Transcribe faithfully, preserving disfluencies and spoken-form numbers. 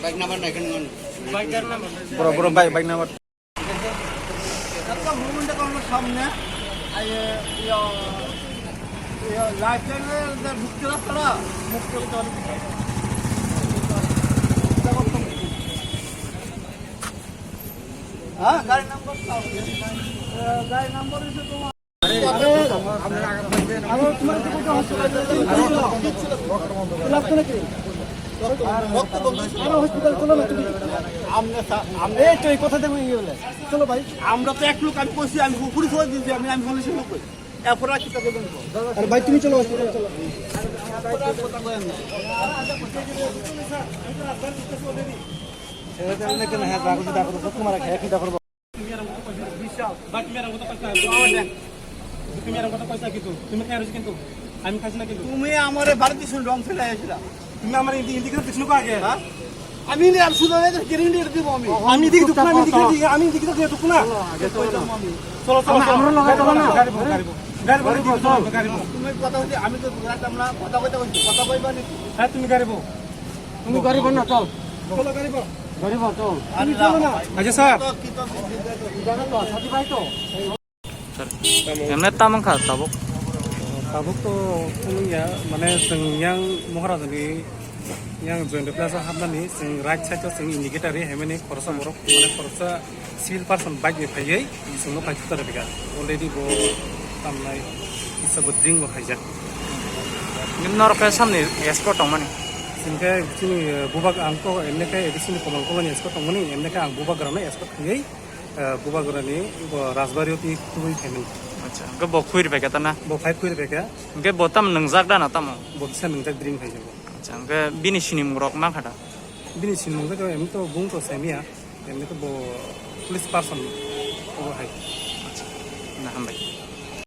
Bike number naikkan ngon. Bike number. Bro, bro, bike, bike number. সামনে, এই, ইয়া, ইয়া, লাইফ লাইনের যে মুক্তি রাস্তাটা, মুক্তি হতে হবে। হ্যাঁ, গাড়ি নাম্বার দাও। গাড়ি নাম্বার হচ্ছে তোমার। আরো হসপিটাল চলো না তুমি। আমরা সা-, আমরা এই তো এই কথা দেবো, ইয়ে হলে। চলো ভাই। আমরা তো এক লোক, আমি কইছি, আমি পুলিশ হয়ে দিয়েছি, আমি, আমি পুলিশের লোক কই। এরপরে আর কি তাকে বলবো? আরে ভাই, তুমি চলো হসপিটাল চলো। এরপরে আর কথা কই আমি। সেটা তো আমরা কেন হ্যাঁ, রাখো, সেটা করবো, তোমার হ্যাঁ, সেটা করবো। তুমি আর আমাকে কইছো, বিশাল। ভাই, তুমি আর আমাকে কইছো না। তুমি আর আমাকে কইছো না কিন্তু। তুমি খাই রয়েছো কিন্তু। আমি খাইছি না কিন্তু। তুমি আমারে বাড়িতে শুনে রং ফেলে আইছিলা। তুমি আমার ইন্দি-, ইন্ডিকেটর দিছো না আগে? হ্যাঁ? আমি ইন্ডিকেটর শুধু না, এটা গ্রিন ইন্ডিকেটর দিব আমি। আমি ইন্ডিকেটর দিব না, আমি ইন্ডিকেটর দিব, আমি ইন্ডিকেটর দিব না। আগে কই যাবো আমি? চলো, চলো, চলো। আমরা লগে চলো না। গাড়ি বল, গাড়ি বল। গাড়ি বল, গাড়ি বল, চলো, গাড়ি বল। তুমি কথা হচ্ছে, আমি তো রাখতাম না, কথা কইতে কইছি, কথা কইবা নি? হ্যাঁ, তুমি গাড়ি বল। তুমি গাড়ি বল না, চল। চলো, গাড়ি বল। গাড়ি বল, চল। তুমি চলো না। আচ্ছা, স্যার। জানো তো, সাথী ভাই তো। Sir, emne tamang kha tabuk? Tabuk to phunukya, mane chwng yang Maharajani yang Joyanta Plaza hapnani chwng right side o chwng indicator ri himani khoroksa borok, mane khoroksa civil person bike bai phaiwi chwngno phai thukjak rwkha. Already bo tamnai kisa bo drink bo khaijak. Norok khe samni escort tongmani? Chwng khe chini, eh, bubak ang to emne khe A D C ni Komal Kolani escort tongmani, emne khe ang bubagrano escort khaiwi, eh, bubagrani bo Rajbari o twi khurwi phaimani. Acha, hwnkhe bo khwi rwbaikha ta na? Bo phai khwi rwbaikha. Hwnkhe bo tamo nwngjak da na tamo? Bo kisa nwngjak drink phaijago. Acha, hwnkhe bini sinimung rok mankha da? Bini sinimung khe to emne to bung to samiya, emne to bo police person obo hai. Acha, na hambai.